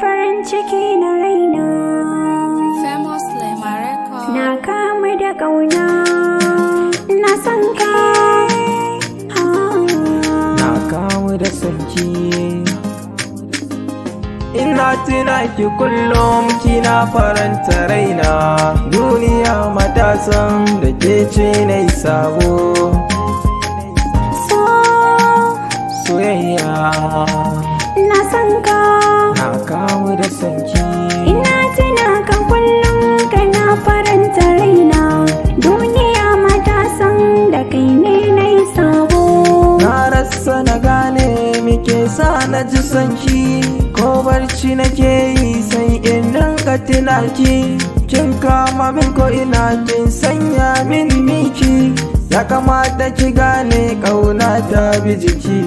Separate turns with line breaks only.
Farin ciki na raina.
Famous Lema Record.
Na kama da ƙauna, na san ka.
Na kamu da sanki. Ina tuna ki kullum, kina faranta raina. Duniya matasan da ke ce na sabo.
So.
Soyayya.
Na san ka.
Na kamu da sanki.
Ina tuna ka kullum, kana faranta raina. Duniya matasan da kai ne na yi sabo.
Na rasa na gane muke sa na ji sanki. Ko barci nake yi, sai in rinka tuna ki. Kin kama min ko ina, kin sanya min miki. Ya kamata ki gane kauna ta bi jiki.